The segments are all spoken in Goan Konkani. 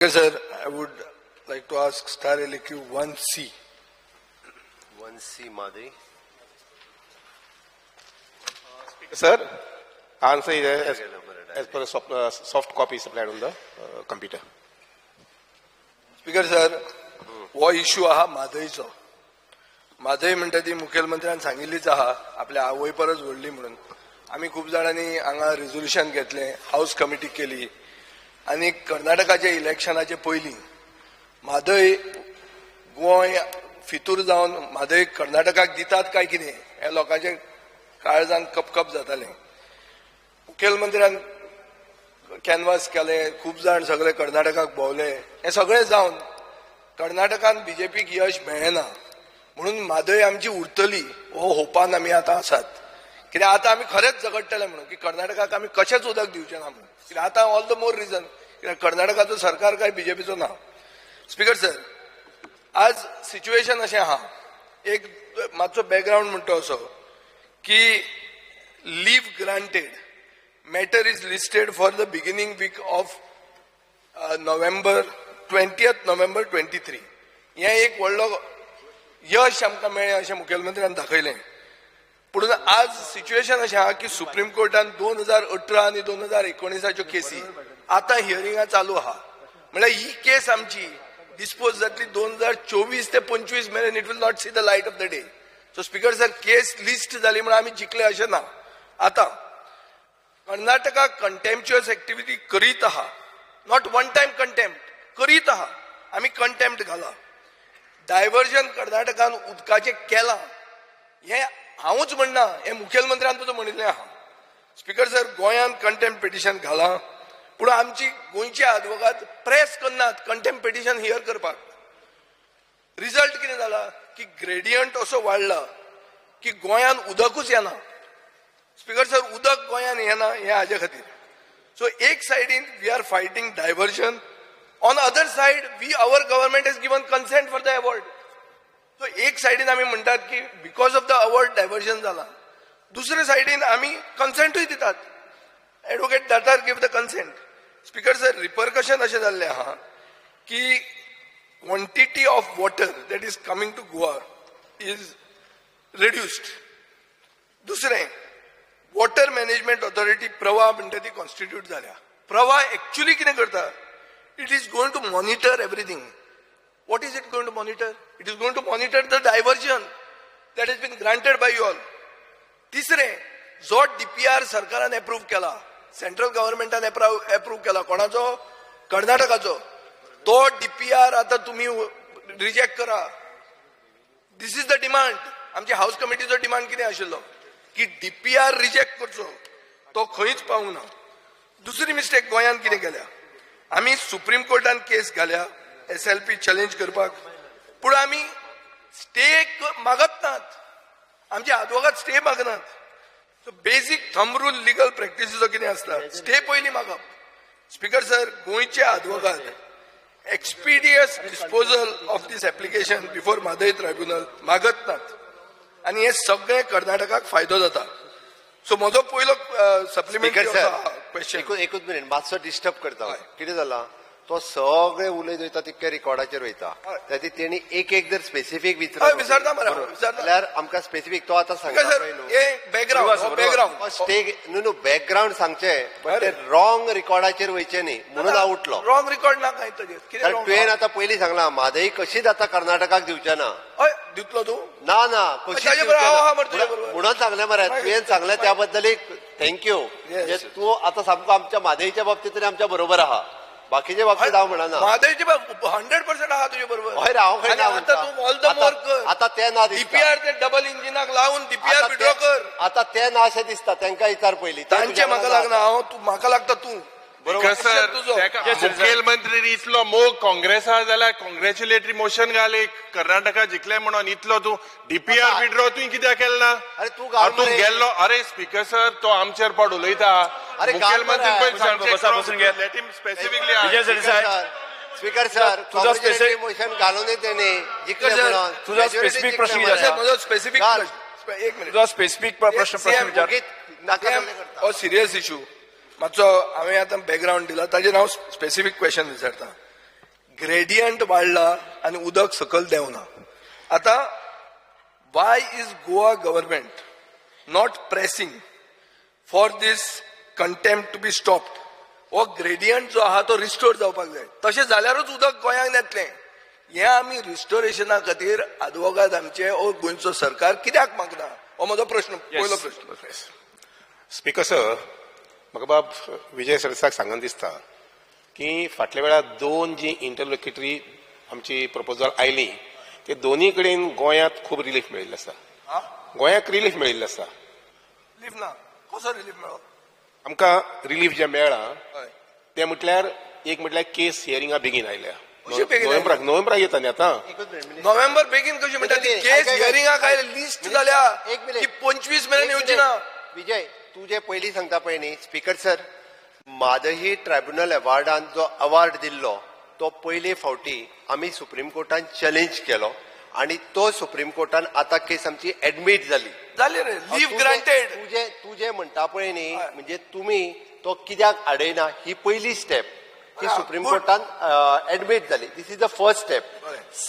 Sir, I would like to ask star LAQ 1C. 1C Mhadei. Sir, answer is as per the soft copy supplied on the computer. Speaker sir, हो इश्यू आहा म्हादयचो. म्हादय म्हणटा ती मुखेलमंत्र्यान सांगिल्लीच आहा, आपल्या आवय परस व्हडली म्हणून. आमी खूब जाणांनी हांगा रेजोल्युशन घेतलें, हावस कमिटी केली आनी कर्नाटकाच्या इलेक्शनाचे पयलीं म्हादय गोंय फितूर जावन म्हादय कर्नाटकाक दितात काय कितें हें लोकांचे काळजान कपकप जातालें. मुखेलमंत्र्यान कॅनवास केलें, खूब जाण सगळे कर्नाटकाक भोंवले. हें सगळें जावन कर्नाटकान बीजेपीक यश मेळ्ळें ना म्हणून म्हादय आमची उरतली हो होपान आमी आतां आसात. कित्याक आतां आमी खरेंच झगडटले म्हणून की कर्नाटकाक आमी कशेंच उदक दिवचें ना म्हणून. कित्याक आतां ऑल the more reason, कित्याक कर्नाटकाचो सरकार काय बीजेपीचो ना. स्पीकर सर, आज सिच्युएशन अशें आहा, एक मातसो बॅकग्रावंड म्हणटा असो की leave granted, matter is listed for the beginning week of November, 20th November 23. हें एक व्हडलो यश आमकां मेळ्ळें अशें मुखेलमंत्र्यान दाखयलें. पूण आज सिच्युएशन अशें आहा की सुप्रीम कोर्टान 2018 आनी 2019च्यो केसी आतां हियरिंगां चालू आहा. म्हणल्यार ही केस आमची डिस्पोज जातली 2024 ते 25 मेरेन. It will not see the light of the day. So speaker sir, case list जाली म्हणून आमी जिखले अशें ना. आतां कर्नाटका कंटेम्प्च्युअस एक्टिविटी करीत आहा, not one time contempt करीत आहा. आमी कंटेम्प्ट घाला, डायवर्जन कर्नाटकान उदकाचें केलां हें हांवूच म्हणना, हें मुखेलमंत्र्यान सुद्दां म्हणिल्लें आहा. स्पीकर सर, गोंयान कंटेम्प्ट पिटिशन घालां, पूण आमची गोंयचे आदवोगाद प्रेस करनात कंटेम्प्ट पिटिशन here करपाक. रिजल्ट कितें जाला की ग्रेडियंट असो वाडला की गोंयान उदकूच येना. स्पीकर सर, उदक गोंयान येना हें हाजे खातीर. सो एक सायडीन we are fighting diversion, on other side we our government has given consent for the award. So एक सायडीन आमी म्हणटात की because of the award diversion जाला, दुसरे सायडीन आमी कन्सेंटूय दितात. Advocate Datar give the consent. Speaker sir, repercussion अशें जाल्लें आहा की quantity of water that is coming to Goa is reduced. दुसरें, वॉटर मॅनेजमेंट ऑथॉरिटी प्रवाह म्हणटा ती कॉन्स्टिट्यूट जाल्या. प्रवाह एक्च्युअली कितें करता? It is going to monitor everything. What is it going to monitor? It is going to monitor the diversion that has been granted by you all. तिसरें, जो डीपीआर सरकारान एप्रूव केला, सेंट्रल गव्हर्मेंटान एप्रूव केला, कोणाचो? कर्नाटकाचो. तो डीपीआर आता तुम्ही रिजेक्ट करा. This is the demand. आमच्या हाऊस कमिटीचो डिमांड कितें आशिल्लो की डीपीआर रिजेक्ट करचो, तो खंयच पावूंक ना. दुसरी मिस्टेक गोंयांत कितें केल्या, आमी सुप्रीम कोर्टान केस घाल्या एसएलपी चॅलेंज करपाक, पूण आमी स्टे मागत नात. आमचे आदवोगाद स्टे मागनात. So basic thumb rule legal प्रॅक्टिसीचो कितें आसता? स्टे पयलीं मागप. स्पीकर सर, गोंयचे आदवोगाद expeditious disposal of this application before Mhadei tribunal मागत नात आनी हे सगळें कर्नाटकाक फायदो जाता. सो म्हजो पयलो speaker supplementary sir, question. एकूच एकूच मिनिट, मातसो डिस्टर्ब करता. कितें जाला, तो सगळे उलयत वयता तितके रिकॉर्डाचेर वयता. त्या तेणी एक एक जर स्पेसिफीक हय, विचारता मरे हांव, विचारता. जाल्यार आमकां स्पेसिफीक तो आतां सांगता सर, पळय न्हू. हे बॅकग्रावंड, बॅकग्रावंड. स्टे न्हू न्हू, बॅकग्रावंड सांगचे, बट ते रॉंग रिकॉर्डाचेर वयचे न्ही म्हणून हांव उठलो. रॉंग रिकॉर्ड ना काय ताजेर कितें कारण wrong? तुवें आतां पयलीं सांगलां, म्हादई कशीच आतां कर्नाटकाक दिवचे ना. हय, दितलो तूं? ना ना, कशीच ताजे बरोबर हांव आहा मरे तुजे दिवचे ना. बरोबर. म्हणून सांगलें मरे तुवें, सांगलें त्या बद्दल एक thank you. म्हणजे तूं आतां सामको आमच्या म्हादईच्या बाबतीत तरी आमच्या बरोबर आहा, बाकीच्या बाबतीत हांव म्हणना. म्हादयचे 100% आहा तुजे बरोबर. हय रे, हांव खंय आनी ना आतां म्हणटा. तूं ऑल the more कर. आतां ते ना दिसता. डीपीआर ते डबल इंजिनाक लावन डीपीआर आता विड्रॉ कर. आतां ते ना अशें दिसता, तांकां विचार पयलीं. ते तांचे तुज्या म्हाका वांगडा लागना, हांव तूं म्हाका लागता तूं. बरोबर. सर, तुजो. तेका मुखेलमंत्री इतलो मोग काँग्रेसा जाल्यार कॉंग्रॅच्युलेटरी मोशन घाल एक, कर्नाटका जिखले म्हणून. इतलो तूं डीपीआर विड्रॉ तुवें कित्याक केलें ना? अरे तूं घाल अरे तूं मरे. गेल्लो. अरे स्पीकर सर, तो आमचेर पाड उलयता. अरे घाल मुखेलमंत्री मरे. पळय सांगचें. बसा, बसून घे. Let him specifically Vijay Sardesai. Speaker sir, तुझा तुझा मोशन घालून तेणे जिखले सर, म्हणून. तुझा Majority specific जिखले प्रश्न म्हणून. कितें आसा? म्हजो स्पेसिफीक घाल. एक मिनिट. तुझा स्पेसिफीक प्रश्न प्रश्न विचार. ओगीच नाका जाल्लें करता. हो सिरियस इशू मातसो. हांवें आतां बॅकग्रावंड दिला, ताजेर हांव स्पेसिफीक क्वेश्चन विचारता. ग्रेडियंट वाडला आनी उदक सकयल देंवना. आतां why is Goa government not pressing for this contempt to be stopped? हो ग्रेडियंट जो आहा तो रिस्टोर जावपाक जाय. तशें जाल्यारूच उदक गोंयांक येतलें. हें आमी रिस्टोरेशना खातीर आदवोगाद आमचे ओ गोंयचो सरकार कित्याक मागना, हो म्हजो प्रश्न, पयलो प्रश्न. स्पीकर सर, म्हाका बाब विजय सरदेसाक सांगन दिसता की फाटल्या वेळार दोन जी इंटरलोकेटरी आमची प्रपोजल आयली ते दोन्ही कडेन गोंयांत खूब रिलीफ मेळिल्लो आसा. गोंयाक रिलीफ मेळिल्लो आसा. रिलीफ ना, कसो रिलीफ मेळो? आमकां रिलीफ जें मेळ्ळां तें म्हटल्यार एक म्हटल्यार केस हियरिंगा बेगीन आयल्या. कशी बेगीन? नोव्हेंबराक, नोव्हेंबराक येता न्ही आतां. एकूच मिनिट, मिनिस्टर. नोव्हेंबर बेगीन कशी म्हणटा ती? केस हियरिंगाक आयले, लिस्ट जाल्या एक मिनिट. ती 25 मेरेन एक येवची मिनिट. ना. विजय, तूं जे पयलीं सांगता पळय न्ही, स्पीकर सर, म्हादही ट्रायब्युनल अवॉर्डान जो अवॉर्ड दिल्लो तो पयले फावटी आमी सुप्रीम कोर्टान चॅलेंज केलो आनी तो सुप्रीम कोर्टान आतां केस आमची एडमीट जाली. जाली रे, लीव ग्रांटेड. तुजें म्हणटा पळय न्ही, म्हणजे तुमी तो कित्याक आडयना ही पयली स्टेप ही सुप्रीम कोर्टान एडमीट जाली. This is the first step.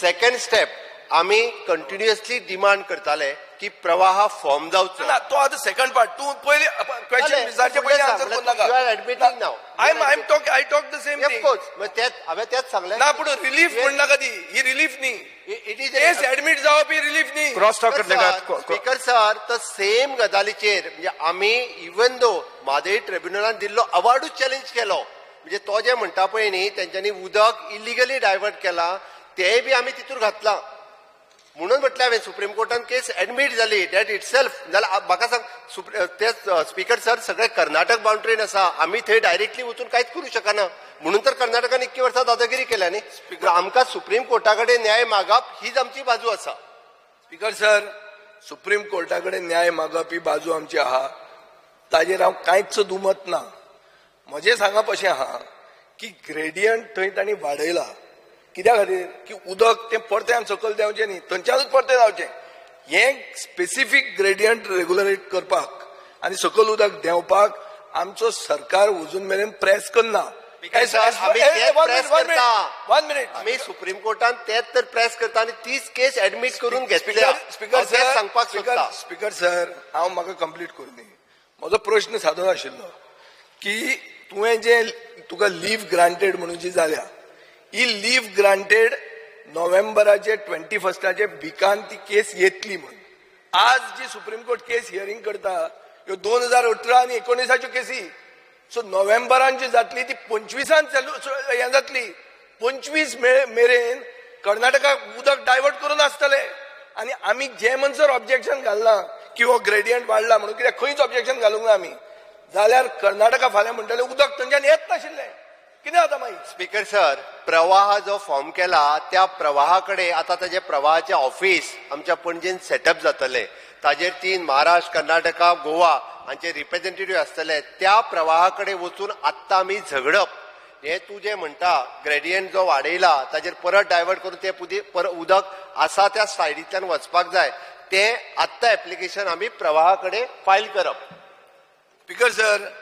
Second step, आमी कंटिन्युअसली डिमांड करताले की प्रवाह फॉर्म जावचो. ना, तो आतां सेकंड पार्ट. तूं पयली क्वेश्चन विचारचे पयलीं आन्सर करूं नाका. You are admitting now. I am talk I talk the same thing. Of course, तेच हांवें तेच सांगलें. ना, पूण रिलीफ म्हणनाका, ती ही रिलीफ न्ही. It is case admit जावप ही रिलीफ न्ही. क्रॉस टॉक करनाका. स्पीकर सर, तर सेम गजालीचेर म्हणजे आमी इवन दो म्हादय ट्रिब्युनलान दिल्लो अवॉर्डूच चॅलेंज केलो. म्हणजे तो जे म्हणटा पळय न्ही, तेंच्यांनी उदक इलिगली डायवर्ट केला, तेय बी आमी तितूर घातलां. म्हणून म्हटलें हांवें, सुप्रीम कोर्टान केस एडमीट जाली that it self. जाल्यार म्हाका सांग, तेच स्पीकर सर, सगळे कर्नाटक बाउंड्रीन आसा, आमी थंय डायरेक्टली वचून कांयच करूं शकना. म्हणून तर कर्नाटकान इतकी वर्सां दादागिरी केल्या न्ही. आमकां सुप्रीम कोर्टा कडेन न्याय मागप हीच आमची बाजू आसा. स्पीकर सर, सुप्रीम कोर्टा कडेन न्याय मागप ही बाजू आमची आहा, ताजेर हांव कांयच दुमत ना. म्हजें सांगप अशें आहा की ग्रेडियंट थंय तांणी वाडयला कित्या खातीर? की उदक तें परत्यान सकयल देंवचें न्ही, थंयच्यानूच परतें जावचें. हें स्पेसिफीक ग्रेडियंट रेगुलरेट करपाक आनी सकयल उदक देंवपाक आमचो सरकार अजून मेरेन प्रेस करना. One minute. आमी सुप्रीम कोर्टान तेच तर प्रेस करता आनी तीच केस एडमीट करून घेतल्या. स्पीकर सर, सांगपाक सोदता. स्पीकर सर, हांव म्हाका कंप्लीट करूं. म्हजो प्रश्न सादो आशिल्लो की तुवें जे तुका लीव ग्रांटेड म्हणून जी जाल्या, ही लीव ग्रांटेड नोव्हेंबराचे 21 स्टाचे विकान ती केस येतली म्हणून. आज जी सुप्रीम कोर्ट केस हियरींग करता, ह्यो 2018 आनी 19 आच्यो केसी. सो नोव्हेंबरान जी जातली ती 25 चालू हें जातली. 25 मेरेन कर्नाटकाक उदक डायवर्ट करून आसतले आनी आमी जे म्हणसर ऑब्जेक्शन घालना की हो ग्रेडियंट वाडला म्हणून, कित्याक खंयच ऑब्जेक्शन घालूंक ना आमी, जाल्यार कर्नाटका फाल्यां म्हणटले उदक थंयच्यान येत नाशिल्लें. कितें जाता मागीर? स्पीकर सर, प्रवाह जो फॉर्म केला त्या प्रवाहा कडेन आतां ताजे प्रवाहाचे ऑफिस आमच्या पणजेन सेटअप जातले. ताजेर तीन, महाराष्ट्र, कर्नाटका, गोवा हांचे रिप्रेझेंटेटिव्ह आसतले. त्या प्रवाहा कडेन वचून आत्तां आमी झगडप हे तूं जें म्हणटा, ग्रेडियंट जो वाडयला ताजेर परत डायवर्ट करून ते उदक आसा त्या सायडींतल्यान वचपाक जाय, तें आत्तां एप्लिकेशन आमी प्रवाहा कडेन फायल करप. स्पीकर सर,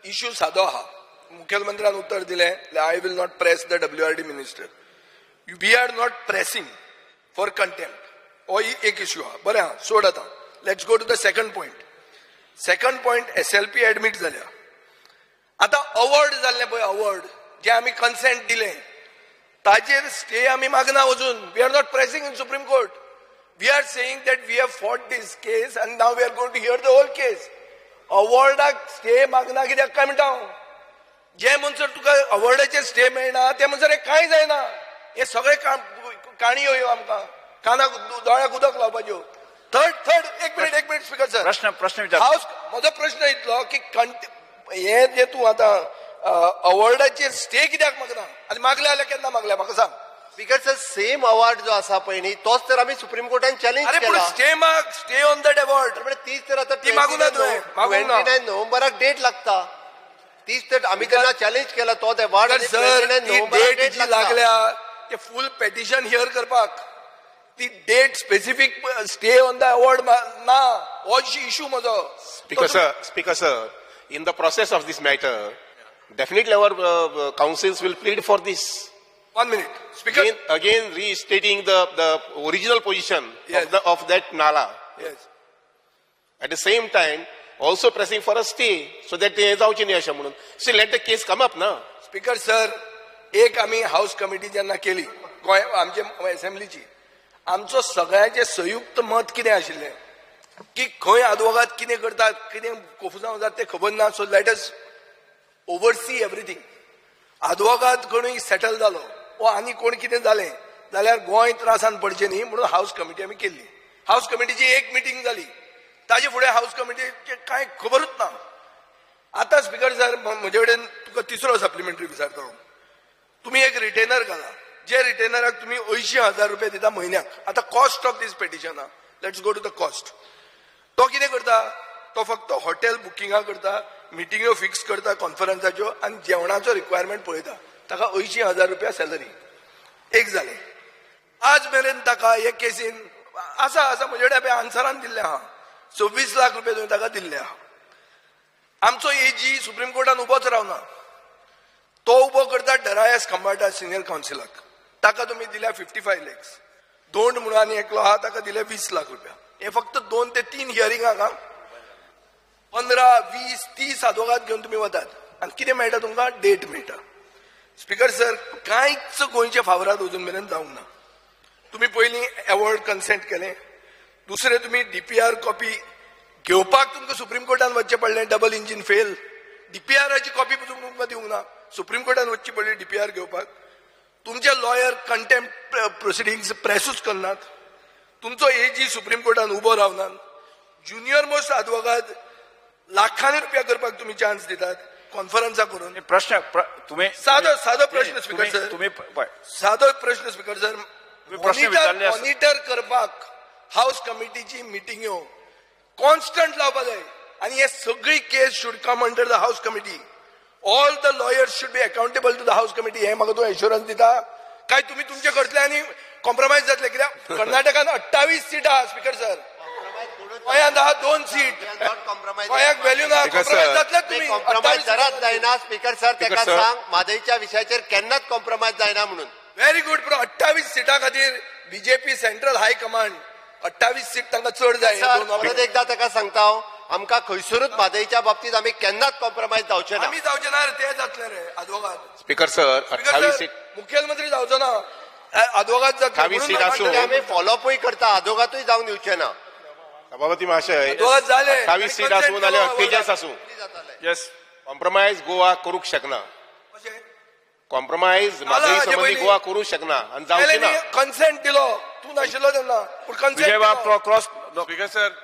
इश्यू सादो आहा. मुखेलमंत्र्यान उत्तर दिलें, I will not press the WRD minister. We are not pressing for contempt. हो एक इश्यू आहा. बरें आहा, सोड आतां. Let's go to the second point. Second point, SLP admit जाल्या. आतां अवॉर्ड जाल्लें पळय, अवॉर्ड जे आमी कन्सेंट दिलें ताजेर स्टे आमी मागना अजून. We are not pressing in Supreme Court. We are saying that we have fought this case and now we are going to hear the whole case. अवॉर्डाक stay मागना कित्याक काय म्हणटा हांव? जे म्हणसर तुका अवॉर्डाचेर स्टे मेळना ते म्हणसर हें कांय जायना. हे सगळे काणयो ह्यो आमकां कानाक दोळ्याक उदक लावपाच्यो. थर्ड थर्ड एक मिनिट, एक मिनिट, स्पीकर सर. प्रश्न प्रश्न विचार. हाऊस, म्हजो प्रश्न इतलो की हे जे तूं आतां अवॉर्डाचेर स्टे कित्याक मागना आनी मागले जाल्यार केन्ना मागल्या म्हाका सांग. स्पीकर सर, सेम अवॉर्ड जो आसा पळय न्ही, तोच तर आमी सुप्रीम कोर्टान चॅलेंज अरे पूण केला. स्टे माग, stay on that award. पण तीच तर आता ती मागूं ना तुवें, मागूंक ना. 29 नोव्हेंबराक डेट लागता. तीच तर आमी तेन्ना चॅलेंज केला तोच अवॉर्ड. सर, ती डेट जी लागल्या ते फूल पेटिशन here करपाक, ती date specific stay on the award ना. हो इशू म्हजो. Speaker sir, Speaker sir, in the process of this matter, definitely our counsels will plead for this. One minute speaker. Again restating the original position Yes. Of that nala. Yes. At the same time also pressing for a stay so that ते जावचें न्ही अशें म्हणून. See, let the case come up ना. स्पीकर सर, एक आमी हाऊस कमिटी जेन्ना केली गोंय आमचे असेंब्लीची, आमचो सगळ्यांचे संयुक्त मत कितें आशिल्लें की खंय आदवोगाद कितें करतात, कितें कोफुसांव जाता तें खबर ना. So let us oversee everything. आदवोगाद कोणूय सेटल जालो वो आनी कोण कितें जालें जाल्यार गोंय त्रासान पडचें न्ही म्हणून हाऊस कमिटी आमी केल्ली. हाऊस कमिटीची एक मिटींग जाली, ताजे फुडें हाऊस कमिटीचें कांय खबरूच ना. आतां स्पीकर सर, म्हजे कडेन तुका तिसरो सप्लिमेंटरी विचारता हांव. तुमी एक रिटेनर घाला, जे रिटेनराक तुमी 80,000 रुपया दिता म्हयन्याक. आतां cost of these petition, let's go to the cost. तो कितें करता? तो फक्त हॉटेल बुकिंगां करता, मिटिंग्यो फिक्स करता कॉन्फरन्साच्यो आनी जेवणाचो रिक्वायरमेंट पळयता. ताका 80,000 रुपया सॅलरी. एक जालें. आज मेरेन ताका हे केसीन आसा आसा म्हजे कडेन आन्सरान दिल्लें आहा, 26 लाख रुपया तुवें ताका दिल्ले आहा. आमचो एजी सुप्रीम कोर्टान उबोच रावना. तो उबो करता डरायस खंबाटा सिनियर कावन्सिलाक, ताका तुमी दिल्या 55 लॅक्स. दोन म्हणून आनी एकलो आहा, ताका दिले 20 लाख रुपया. हे फक्त दोन ते तीन हियरिंगाक 15, 20, 30 आदवोगाद घेवन तुमी वतात आनी कितें मेळटा तुमकां? डेट मेळटा. स्पीकर सर, कांयच गोंयच्या फावराद अजून मेरेन जावंक ना. तुमी पयलीं अवॉर्ड कन्सेंट केलें, दुसरें तुमी डीपीआर कॉपी घेवपाक तुमकां सुप्रीम कोर्टान वचचें पडलें. Double engine fail. डीपीआराची कॉपी तुमकां दिवंक ना, सुप्रीम कोर्टान वचची पडली डीपीआर घेवपाक. तुमचे लॉयर कंटेम्प्ट प्रोसिडिंग्स प्रेसूच करनात. तुमचो एजी सुप्रीम कोर्टान उबो रावना. ज्युनियर मोस्ट आदवोगाद लाखांनी रुपया करपाक तुमी चान्स दितात कॉन्फरन्सां करून. प्रश्न तुम्ही सादो सादो प्रश्न, स्पीकर सर. तुम्ही पळय. सादो प्रश्न, स्पीकर सर. प्रश्न विचारले आसा. मॉनिटर करपाक हाऊस कमिटीची मिटिंग्यो कॉन्स्टंट लावपा जाय आनी हे सगळी case should come under the house committee. All the lawyers should be accountable to the house committee. हे म्हाका तूं एश्युरन्स दिता काय तुमी तुमचे करतले आनी कॉम्प्रोमायज जातले? कित्याक कर्नाटकान 28 सीट आहा स्पीकर सर, गोंयांत आहा दोन सीट. गोंयाक व्हॅल्यू ना. Speaker sir. Compromise जातलेच तुमी. कॉम्प्रोमायज 28 जरात जायना स्पीकर सर. Speaker ताका sir. सांग, म्हादयच्या विशयाचेर केन्नाच कॉम्प्रोमायज जायना म्हणून. व्हेरी गुड, पूण 28 सिटां खातीर बीजेपी सेंट्रल हाय कमांड 28 सीट तांकां चड जाय हे सर, दोन परत एकदा ताका सांगता हांव, आमकां खंयसरूच म्हादयच्या बाबतीत आमी केन्नाच कॉम्प्रोमायज जावचे ना. आमी जावचे ना रे, ते जातले रे आदवोगाद. स्पीकर सर, 28 सीट मुख्यमंत्री जावचो ना, आदवोगाद जातले. 28 म्हणून सीट आसूं. ते आमी फॉलोअपूय करता, आदोगातूय जावन दिवचे ना. सभापती महाशय, आदवोगाद जाले. 28 सीट आसूं नाल्यार 48 आसूं, येस. कॉम्प्रोमायज गोवा करूंक शकना. अशें? कॉम्प्रोमायज म्हादई हाचे संबंदी पयलीं. गोवा करूंक शकना आनी जावची ना. कन्सेंट दिलो, तूं नाशिल्लो तेन्ना, पूण विजय बाब कन्सेंट क्रॉस स्पीकर सर.